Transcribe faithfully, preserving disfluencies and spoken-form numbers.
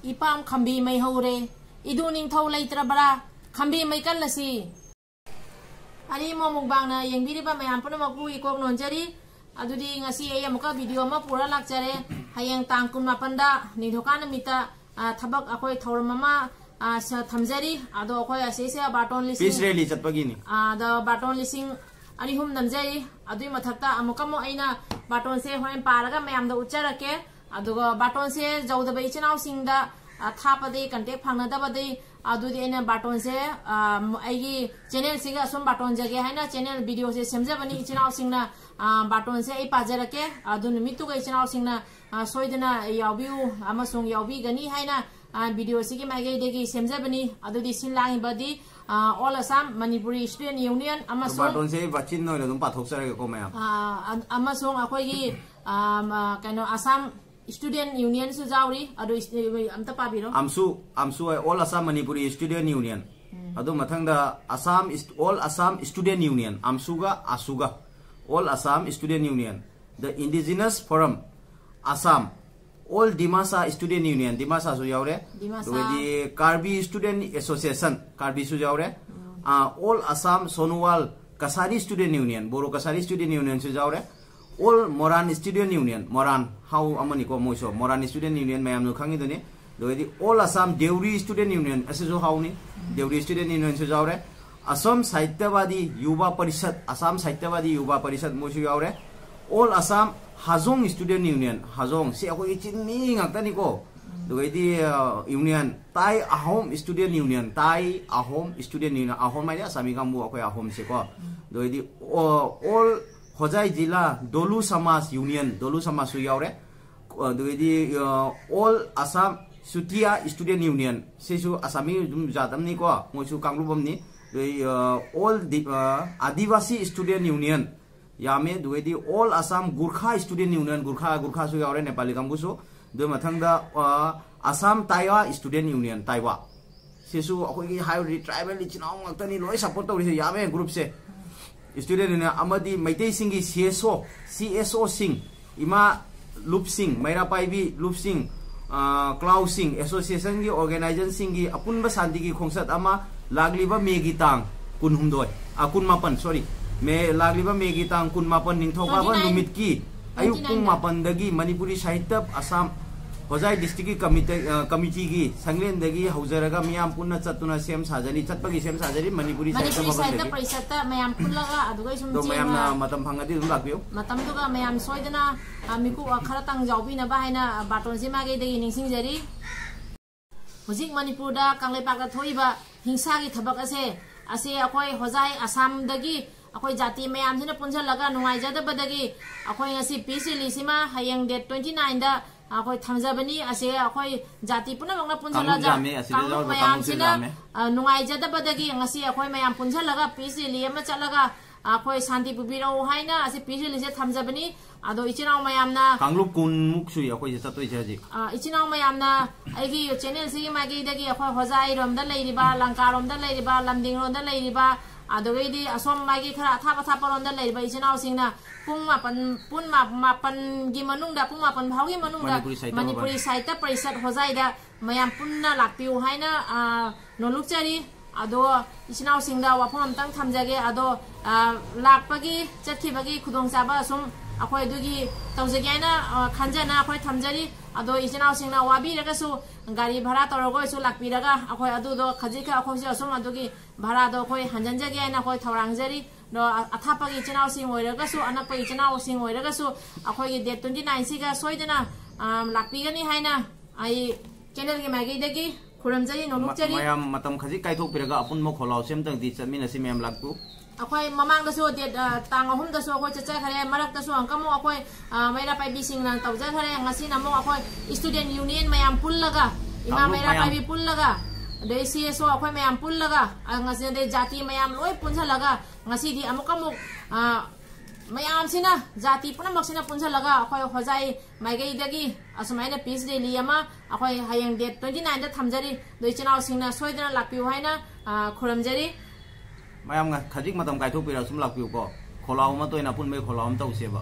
ꯏꯄꯥꯝ ꯈꯝꯕꯤ ꯃꯩ ꯍꯧꯔꯦ, ꯏꯗꯨ ꯅꯤꯡꯊꯧ ꯂꯩꯇ꯭ꯔꯕ꯭ꯔꯥ? ꯈꯝꯕꯤ ꯃꯩ ꯀꯜꯂꯁꯤ꯫ ꯑꯔꯤꯃꯣ ꯃꯨꯛꯕꯥꯡꯅ ꯌꯦꯡꯕꯤꯔꯤꯕ ꯃꯌꯥꯝ ꯄꯨꯝꯅꯃꯛꯄꯨ ꯏꯀꯣꯛ ꯅꯣꯟꯖꯔꯤ꯫ ꯑꯗꯨꯗꯤ ꯉꯁꯤ ꯑꯩ ꯑꯃꯨꯛꯀ ꯚꯤꯗꯤꯑꯣ ꯑꯃ ꯄꯨꯔ ꯂꯥꯛꯆꯔꯦ꯫ ꯍꯌꯦꯡ ꯇꯥꯡ ꯀꯨꯟꯃꯥꯄꯟꯗ ꯅꯤꯡꯊꯧꯀꯥ ꯅꯨꯃꯤꯠꯇ, ꯑ, ꯊꯕꯛ ꯑꯩꯈꯣꯏ ꯊꯧꯔꯝ ꯑꯃ, ꯑ, ꯁ-, ꯊꯝꯖꯔꯤ꯫ ꯑꯗꯣ ꯑꯩꯈꯣꯏ ꯑꯁꯤꯁꯦ ꯕꯥꯔꯇꯣꯟ ꯂꯤꯁꯤꯡ, ꯄꯤꯁ ꯔꯦꯂꯤ ꯆꯠꯄꯒꯤꯅꯤ꯫ ꯑ, ꯑꯗꯣ ꯕꯥꯔꯇꯣꯟ ꯂꯤꯁꯤꯡ ꯑꯅꯤ ꯑꯍꯨꯝ ꯅꯝꯖꯔꯤ꯫ ꯑꯗꯨꯒꯤ ꯃꯊꯛꯇ ꯑꯃꯨꯛꯀ ꯑꯃꯨꯛ ꯑꯩꯅ ꯕꯥꯔꯇꯣꯟꯁꯦ ꯍꯣꯔꯦꯟ ꯄꯥꯔꯒ ꯃꯌꯥꯝꯗ ꯎꯠꯆꯔꯛꯀꯦ꯫ ꯑꯗꯨꯒ ꯕꯥꯔꯇꯣꯟꯁꯦ ꯌꯧꯗꯕ ꯏꯆꯤꯟ ꯏꯅꯥꯎꯁꯤꯡꯗ, ꯑ, ꯊꯥꯞꯄꯗꯤ ꯀꯟꯇꯦꯛ ꯐꯪꯅꯗꯕꯗꯤ, ꯑꯗꯨꯗꯤ ꯑꯩꯅ ꯕꯥꯔꯇꯣꯟꯁꯦ, ꯑ, ꯑꯩꯒꯤ ꯆꯦꯅꯦꯜꯁꯤꯒ ꯑꯁꯨꯝ ꯕꯥꯔꯇꯣꯟ ꯖꯒꯦ ꯍꯥꯏꯅ ꯆꯦꯅꯦꯜ ꯚꯤꯗꯤꯑꯣꯁꯦ ꯁꯦꯝꯖꯕꯅꯤ ꯏꯆꯤꯟ ꯏꯅꯥꯎꯁꯤꯡꯅ꯫ ꯑ, ꯕꯥꯔꯇꯣꯟꯁꯦ ꯑꯩ ꯄꯥꯖꯔꯛꯀꯦ꯫ ꯑꯗꯨ ꯅꯨꯃꯤꯠꯇꯨꯒ ꯏꯆꯤꯟ ꯏꯅꯥꯎꯁꯤꯡꯅ, ꯑ, ꯁꯣꯏꯗꯅ ꯌꯥꯎꯕꯤꯌꯨ ꯑꯃꯁꯨꯡ ꯌꯥꯎꯕꯤꯒꯅꯤ ꯍꯥꯏꯅ, ꯑ, ꯚꯤꯗꯤꯑꯣꯁꯤꯒꯤ ꯃꯥꯏꯀꯩꯗꯒꯤ ꯁꯦꯝꯖꯕꯅꯤ꯫ ꯑꯗꯨꯗꯤ ꯁꯤꯟ ꯂꯥꯡꯉꯤꯕꯗꯤ, ꯑ, All Assam Manipuri Student Union ꯑꯃꯁꯨꯡ ꯕꯥꯔꯇꯣꯟꯁꯦ ꯑꯩ ꯕꯥꯆꯤꯟ ꯑꯣꯏꯅ ꯑꯗꯨꯝ ꯄꯥꯊꯣꯛꯆꯔꯒꯦꯀꯣ ꯃꯌꯥꯝ꯫ ꯑ, ꯑ, ꯑꯃꯁꯨꯡ ꯑꯩꯈꯣꯏꯒꯤ, ꯑ, ꯃ-, ꯀꯩꯅꯣ, Assam Student Unionꯁꯨ ꯌꯥꯎꯔꯤ꯫ ꯑꯗꯨ ꯏꯁ-, ꯑꯝꯇ ꯄꯥꯕꯤꯔꯣ꯫ ꯑꯝꯁꯨ, ꯑꯝꯁꯨ ꯍꯥꯏ, All Assam Manipuri Student Union꯫ ꯑꯗꯨ ꯃꯊꯪꯗ Assam Ist-, All Assam Student Union, ꯑꯝꯁꯨꯒ ꯑꯁꯨꯒ, All Assam Student Union, the Indigenous Forum, Assam, All Dimasa Student Union, ꯗꯤꯃꯥꯁꯥꯁꯨ ꯌꯥꯎꯔꯦ꯫ ꯗꯤꯃꯥꯁꯥ꯫ ꯑꯗꯨꯒꯗꯤ Karbi Student Association, ꯀꯥꯔꯕꯤꯁꯨ ꯌꯥꯎꯔꯦ꯫ ꯑꯥ, All Assam Sonowal Kachari Student Union, ꯕꯣꯔꯣ Kachari Student Unionꯁꯨ ꯌꯥꯎꯔꯦ꯫ All Moran Student Union, ꯃꯣꯔꯥꯟ ꯍꯥꯎ ꯑꯃꯅꯤꯀꯣ ꯃꯣꯏꯁꯨ, Moran Student Union ꯃꯌꯥꯝꯅ ꯈꯪꯉꯤꯗꯨꯅꯤ꯫ ꯑꯗꯨꯒꯗꯤ All Assam Deuri Student Union, ꯑꯁꯤꯁꯨ ꯍꯥꯎꯅꯤ, Deuri Student Unionꯁꯨ ꯌꯥꯎꯔꯦ꯫ Assam Sahityavadi Yuva Parishad, Assam Sahityavadi Yuva Parishad ꯃꯣꯏꯁꯨ ꯌꯥꯎꯔꯦ꯫ All Assam Hajong Student Union, Hajong, ꯁꯤ ꯑꯩꯈꯣꯏꯒꯤ ꯆꯤꯡꯃꯤ ꯉꯥꯛꯇꯅꯤꯀꯣ꯫ ꯑꯗꯨꯒꯩꯗꯤ, ꯑ, Union, Tai Ahom Student Union, Tai Ahom Student Union, ꯑꯍꯣꯝ ꯍꯥꯏꯗꯤ ꯑꯁꯥꯃꯤ ꯀꯥꯡꯕꯨ ꯑꯩꯈꯣꯏ ꯑꯍꯣꯝꯁꯦꯀꯣ꯫ ꯑꯗꯨꯒꯩꯗꯤ, ꯑ, All Hojai Jila Dolu Samaj Union, ꯗꯣꯂꯨ ꯁꯃꯥꯖꯁꯨ ꯌꯥꯎꯔꯦ꯫ ꯑꯗꯨꯒꯩꯗꯤ, ꯑ, All Assam Chutia Student Union, ꯁꯤꯁꯨ ꯑꯁꯥꯃꯤ ꯑꯗꯨꯝ ꯖꯥꯠ ꯑꯃꯅꯤꯀꯣ, ꯃꯣꯏꯁꯨ ꯀꯥꯡꯂꯨꯞ ꯑꯃꯅꯤ꯫ ꯑꯗꯨꯒꯩ, ꯑ, All Di-, ꯑ, Adivasi Student Union, ꯌꯥꯝꯃꯦ꯫ ꯑꯗꯨꯒꯩꯗꯤ All Assam Gurkha Student Union, ꯒꯨꯔꯈꯥ, ꯒꯨꯔꯈꯥꯁꯨ ꯌꯥꯎꯔꯦ, ꯅꯦꯄꯥꯂꯤ ꯀꯥꯡꯕꯨꯁꯨ꯫ ꯑꯗꯨ ꯃꯊꯪꯗ, ꯑ, Assam Taiwa Student Union, ꯇꯥꯏꯋꯥ꯫ ꯁꯤꯁꯨ ꯑꯩꯈꯣꯏꯒꯤ ꯍꯥꯏꯔꯨꯔꯗꯤ tribal ꯏꯆꯤꯟ ꯏꯅꯥꯎ ꯉꯥꯛꯇꯅꯤ, ꯂꯣꯏ support ꯇꯧꯔꯤꯁꯦ, ꯌꯥꯝꯃꯦ groupꯁꯦ꯫ Student Union ꯑꯃꯗꯤ ꯃꯩꯇꯩꯁꯤꯡꯒꯤ C S O, C S O ꯁꯤꯡ, ꯏꯃꯥ ꯂꯨꯞꯁꯤꯡ, ꯃꯩꯔꯥ ꯄꯥꯏꯕꯤ ꯂꯨꯞꯁꯤꯡ, ꯀ꯭ꯂꯥꯎꯁꯤꯡ ꯑꯦꯁꯣꯁꯤꯌꯦꯁꯟꯒꯤ ꯑꯣꯔꯒꯅꯥꯏꯖꯔꯁꯤꯡꯒꯤ ꯑꯄꯨꯟꯕ ꯁꯥꯟꯇꯤꯒꯤ ꯈꯣꯡꯆꯠ ꯑꯃ ꯂꯥꯛꯂꯤꯕ ꯃꯦꯒꯤ ꯇꯥꯡ ꯀꯨꯟꯍꯨꯝꯗꯣꯏ, ꯑ, ꯀꯨꯟꯃꯥꯄꯟ, ꯁꯣꯔꯤ, ꯃꯦ, ꯂꯥꯛꯂꯤꯕ ꯃꯦꯒꯤ ꯇꯥꯡ ꯀꯨꯟꯃꯥꯄꯟ ꯅꯤꯡꯊꯧꯀꯥꯕ ꯅꯨꯃꯤꯠꯀꯤ ꯑꯌꯨꯛ ꯄꯨꯡ ꯃꯥꯄꯟꯗꯒꯤ ꯃꯅꯤꯄꯨꯔꯤ ꯁꯥꯍꯤꯇ꯭ꯌ ꯑꯁꯥꯝ ꯍꯣꯖꯥꯏ ꯗꯤꯁꯇ꯭ꯔꯤꯛꯀꯤ ꯀꯃꯤꯇꯤ, ꯑ, ꯀꯃꯤꯇꯤꯒꯤ ꯁꯪꯂꯦꯟꯗꯒꯤ ꯍꯧꯖꯔꯒ ꯃꯤꯌꯥꯝ ꯄꯨꯟꯅ ꯆꯠꯇꯨꯅ ꯁꯦꯝ ꯁꯥꯖꯔꯤ, ꯆꯠꯄꯒꯤ ꯁꯦꯝ ꯁꯥꯖꯔꯤ ꯃꯅꯤꯄꯨꯔꯤ ꯁꯥꯍꯤꯇ꯭ꯌ ꯃꯅꯤꯄꯨꯔꯤ ꯁꯥꯍꯤꯇ꯭ꯌ ꯚꯕꯟꯗꯒꯤ꯫ ꯄꯔꯤꯁꯠꯇ ꯃꯌꯥꯝ ꯄꯨꯜꯂꯒ ꯑꯗꯨꯒ ꯁꯨꯝ ꯑꯗꯣ ꯃꯌꯥꯝꯅ ꯆꯦꯟꯕ ꯃꯇꯝ ꯐꯪꯉꯗꯤ ꯑꯗꯨꯝ ꯂꯥꯛꯄꯤꯌꯨ꯫ ꯃꯇꯝꯗꯨꯒ ꯃꯌꯥꯝ ꯁꯣꯏꯗꯅ, ꯑ, ꯃꯤꯀꯨꯞ, ꯑ, ꯈꯔꯇꯪ ꯌꯥꯎꯕꯤꯅꯕ ꯍꯥꯏꯅ, ꯑ, ꯕꯥꯔꯇꯣꯟꯁꯤ ꯃꯥꯏꯀꯩꯗꯒꯤ ꯅꯤꯡꯁꯤꯡꯖꯔꯤ꯫ ꯍꯧꯖꯤꯛ ꯃꯅꯤꯄꯨꯔꯗ ꯀꯪꯂꯩꯄꯥꯛꯇ ꯊꯣꯛꯏꯕ ꯍꯤꯡꯁꯥꯒꯤ ꯊꯕꯛ ꯑꯁꯦ, ꯑꯁꯤ ꯑꯩꯈꯣꯏ ꯍꯣꯖꯥꯏ ꯑꯁꯥꯝꯗꯒꯤ ꯑꯩꯈꯣꯏ ꯖꯥꯇꯤ ꯃꯌꯥꯝꯁꯤꯅ ꯄꯨꯟꯁꯤꯜꯂꯒ ꯅꯨꯡꯉꯥꯏꯖꯗꯕꯗꯒꯤ ꯑꯩꯈꯣꯏ ꯉꯁꯤ ꯄꯤꯁ ꯔꯦꯂꯤꯁꯤꯃ ꯍꯌꯦꯡ ꯗꯦꯠ ꯇ꯭ꯋꯦꯟꯇꯤ ꯅꯥꯏꯟꯗ ꯑꯩꯈꯣꯏ ꯊꯝꯖꯕꯅꯤ꯫ ꯑꯁꯦ ꯑꯩꯈꯣꯏ ꯖꯥꯇꯤ ꯄꯨꯝꯅꯃꯛꯅ ꯄꯨꯟꯁꯤꯜꯂ ꯀꯥꯡꯂꯨꯞ ꯌꯥꯝꯃꯤ, ꯑꯁꯤꯗ ꯀꯥꯡꯂꯨꯞ ꯌꯥꯎꯔꯤꯕ ꯀꯥꯡꯂꯨꯞꯁꯨ ꯃꯌꯥꯝꯁꯤꯅ, ꯌꯥꯝꯃꯤ꯫ ꯑ, ꯅꯨꯡꯉꯥꯏꯖꯗꯕꯗꯒꯤ ꯉꯁꯤ ꯑꯩꯈꯣꯏ ꯃꯌꯥꯝ ꯄꯨꯟꯁꯤꯜꯂꯒ ꯄꯤꯁ ꯔꯦꯂꯤ ꯑꯃ ꯆꯠꯂꯒ ꯑꯩꯈꯣꯏ ꯁꯥꯟꯇꯤ ꯄꯨꯕꯤꯔꯛꯎ ꯍꯥꯏꯅ ꯑꯁꯤ ꯄꯤꯁ ꯔꯦꯂꯤꯁꯦ ꯊꯝꯖꯕꯅꯤ꯫ ꯑꯗꯣ ꯏꯆꯤꯟ ꯏꯅꯥꯎ ꯃꯌꯥꯝꯅ ꯀꯥꯡꯂꯨꯞ ꯀꯨꯟꯃꯨꯛ ꯁꯨꯏ ꯑꯩꯈꯣꯏꯁꯦ ꯆꯠꯇꯣꯏꯁꯦ ꯍꯧꯖꯤꯛ꯫ ꯑ, ꯏꯆꯤꯟ ꯏꯅꯥꯎ ꯃꯌꯥꯝꯅ ꯑꯩꯒꯤ ꯆꯦꯅꯦꯜꯁꯤꯒꯤ ꯃꯥꯏꯀꯩꯗꯒꯤ ꯑꯩꯈꯣꯏ ꯍꯣꯖꯥꯏꯔꯣꯝꯗ ꯂꯩꯔꯤꯕ, ꯂꯪꯀꯥꯔꯣꯝꯗ ꯂꯩꯔꯤꯕ, ꯂꯝꯗꯤꯡꯔꯣꯝꯗ ꯂꯩꯔꯤꯕ, ꯑꯗꯨꯗꯒꯤꯗꯤ ꯑꯁꯣꯝ ꯃꯥꯒꯤ ꯈꯔ ꯑꯊꯥꯞ ꯑꯊꯥꯞꯄꯔꯣꯝꯗ ꯂꯩꯔꯤꯕ ꯏꯆꯤꯟ ꯏꯅꯥꯎꯁꯤꯡꯅ ꯄꯨꯡ ꯃꯥꯄꯟ, ꯄꯨꯡ ꯃꯥ-, ꯃꯥꯄꯟꯒꯤ ꯃꯅꯨꯡꯗ, ꯄꯨꯡ ꯃꯥꯄꯟ ꯐꯥꯎꯒꯤ ꯃꯅꯨꯡꯗ ꯃꯅꯤꯄꯨꯔꯤ ꯁꯥꯍꯤꯇ꯭ꯌ ꯃꯅꯤꯄꯨꯔꯤ ꯚꯕꯟ꯫ ꯁꯥꯍꯤꯇ꯭ꯌ ꯄꯔꯤꯁꯠ ꯍꯣꯖꯥꯏꯗ ꯃꯌꯥꯝ ꯄꯨꯟꯅ ꯂꯥꯛꯄꯤꯌꯨ ꯍꯥꯏꯅ, ꯑ, ꯅꯣꯂꯨꯛꯆꯔꯤ꯫ ꯑꯗꯣ ꯏꯆꯤꯟ ꯏꯅꯥꯎꯁꯤꯡꯗ ꯋꯥꯐꯝ ꯑꯝꯇꯪ ꯊꯝꯖꯒꯦ꯫ ꯑꯗꯣ, ꯑ, ꯂꯥꯛꯄꯒꯤ, ꯆꯠꯈꯤꯕꯒꯤ ꯈꯨꯗꯣꯡꯆꯥꯕ ꯑꯁꯨꯝ ꯑꯩꯈꯣꯏ ꯑꯗꯨꯒꯤ ꯇꯧꯖꯒꯦ ꯍꯥꯏꯅ, ꯑ, ꯈꯟꯖꯅ ꯑꯩꯈꯣꯏ ꯊꯝꯖꯔꯤ꯫ ꯑꯗꯣ ꯏꯆꯤꯟ ꯏꯅꯥꯎꯁꯤꯡꯅ ꯋꯥꯕꯤꯔꯒꯁꯨ ꯒꯥꯔꯤ ꯚꯔꯥ ꯇꯧꯔꯒ ꯑꯣꯏꯔꯁꯨ ꯂꯥꯛꯄꯤꯔꯒ ꯑꯩꯈꯣꯏ ꯑꯗꯨꯗꯣ ꯈꯖꯤꯛꯈꯛ ꯑꯩꯈꯣꯏꯁꯨ ꯑꯁꯨꯝ ꯑꯗꯨꯒꯤ ꯚꯔꯥꯗꯣ ꯑꯩꯈꯣꯏ ꯍꯟꯖꯤꯟꯖꯒꯦ ꯍꯥꯏꯅ ꯑꯩꯈꯣꯏ ꯊꯧꯔꯥꯡꯖꯔꯤ꯫ ꯑꯗꯣ ꯑ-, ꯑꯊꯥꯞꯄꯒꯤ ꯏꯆꯤꯟ ꯏꯅꯥꯎꯁꯤꯡ ꯑꯣꯏꯔꯒꯁꯨ, ꯑꯅꯛꯄ ꯏꯆꯤꯟ ꯏꯅꯥꯎꯁꯤꯡ ꯑꯣꯏꯔꯒꯁꯨ ꯑꯩꯈꯣꯏꯒꯤ ꯗꯦꯠ ꯇ꯭ꯋꯦꯟꯇꯤ ꯅꯥꯏꯟꯁꯤꯒ ꯁꯣꯏꯗꯅ, ꯑ, ꯂꯥꯛꯄꯤꯒꯅꯤ ꯍꯥꯏꯅ ꯑꯩ ꯆꯦꯅꯦꯜꯒꯤ ꯃꯥꯏꯀꯩꯗꯒꯤ ꯈꯨꯔꯨꯝꯖꯔꯤ, ꯅꯣꯂꯨꯛꯆꯔꯤ꯫ ꯃ-, ꯃꯌꯥꯝ ꯃꯇꯝ ꯈꯖꯤꯛ ꯀꯥꯏꯊꯣꯛꯄꯤꯔꯒ ꯑꯄꯨꯟꯕ ꯈꯣꯜꯂꯥꯎꯁꯦ ꯑꯝꯇꯪꯗꯤ ꯆꯠꯃꯤꯟꯅꯁꯤ, ꯃꯌꯥꯝ ꯂꯥꯛꯄꯤꯌꯨ꯫ ꯑꯩꯈꯣꯏ ꯃꯃꯥꯡꯗꯁꯨ ꯗꯦꯠ, ꯑ, ꯇꯥꯡ ꯑꯍꯨꯝꯗꯁꯨ ꯑꯩꯈꯣꯏ ꯆꯠꯆꯈ꯭ꯔꯦ, ꯃꯔꯛꯇꯁꯨ ꯑꯃꯨꯛꯀ ꯑꯃꯨꯛ ꯑꯩꯈꯣꯏ, ꯑ, ꯃꯩꯔꯥ ꯄꯥꯏꯕꯤꯁꯤꯡꯅ ꯇꯧꯖꯈ꯭ꯔꯦ, ꯉꯁꯤꯅ ꯑꯃꯨꯛ ꯑꯩꯈꯣꯏ ꯏꯁꯇꯨꯗꯦꯟ ꯌꯨꯅꯤꯌꯟ ꯃꯌꯥꯝ ꯄꯨꯜꯂꯒ, ꯏꯃꯥ ꯀꯥꯡꯂꯨꯞ ꯃꯩꯔꯥ ꯃꯌꯥꯝ꯫ ꯄꯥꯏꯕꯤ ꯄꯨꯜꯂꯒ, ꯑꯗꯩ ꯁꯤ ꯑꯦꯁ ꯑꯣ ꯑꯩꯈꯣꯏ ꯃꯌꯥꯝ ꯄꯨꯜꯂꯒ, ꯑ, ꯉꯁꯤ ꯑꯗꯩ ꯖꯥꯇꯤ ꯃꯌꯥꯝ ꯂꯣꯏ ꯄꯨꯟꯁꯤꯜꯂꯒ ꯉꯁꯤꯗꯤ ꯑꯃꯨꯛꯀ ꯑꯃꯨꯛ, ꯑ, ꯃꯌꯥꯝꯁꯤꯅ, ꯖꯥꯇꯤ ꯄꯨꯝꯅꯃꯛꯁꯤꯅ ꯄꯨꯟꯁꯤꯜꯂꯒ ꯑꯩꯈꯣꯏ ꯍꯣꯖꯥꯏ ꯃꯥꯏꯀꯩꯗꯒꯤ ꯑꯁꯨꯃꯥꯏꯅ ꯄꯤꯁ ꯔꯦꯂꯤ ꯑꯃ ꯑꯩꯈꯣꯏ ꯍꯌꯦꯡ ꯗꯦꯠ ꯇ꯭ꯋꯦꯟꯇꯤ ꯅꯥꯏꯟꯗ ꯊꯝꯖꯔꯤ꯫ ꯑꯗꯣ ꯏꯆꯤꯟ ꯏꯅꯥꯎꯁꯤꯡꯅ ꯁꯣꯏꯗꯅ ꯂꯥꯛꯄꯤꯌꯨ ꯍꯥꯏꯅ, ꯑ, ꯈꯨꯔꯨꯝꯖꯔꯤ꯫ ꯃꯌꯥꯝ ꯉ-, ꯈꯖꯤꯛ ꯃꯇꯝ ꯀꯥꯏꯊꯣꯛꯄꯤꯔꯒ ꯁꯨꯝ ꯂꯥꯛꯄꯤꯌꯨꯀꯣ꯫ ꯈꯣꯜꯂꯥꯎ ꯑꯃ ꯇꯣꯏꯅ ꯑꯄꯨꯟꯕꯒꯤ ꯈꯣꯜꯂꯥꯎ ꯑꯃ ꯇꯧꯁꯦꯕ꯫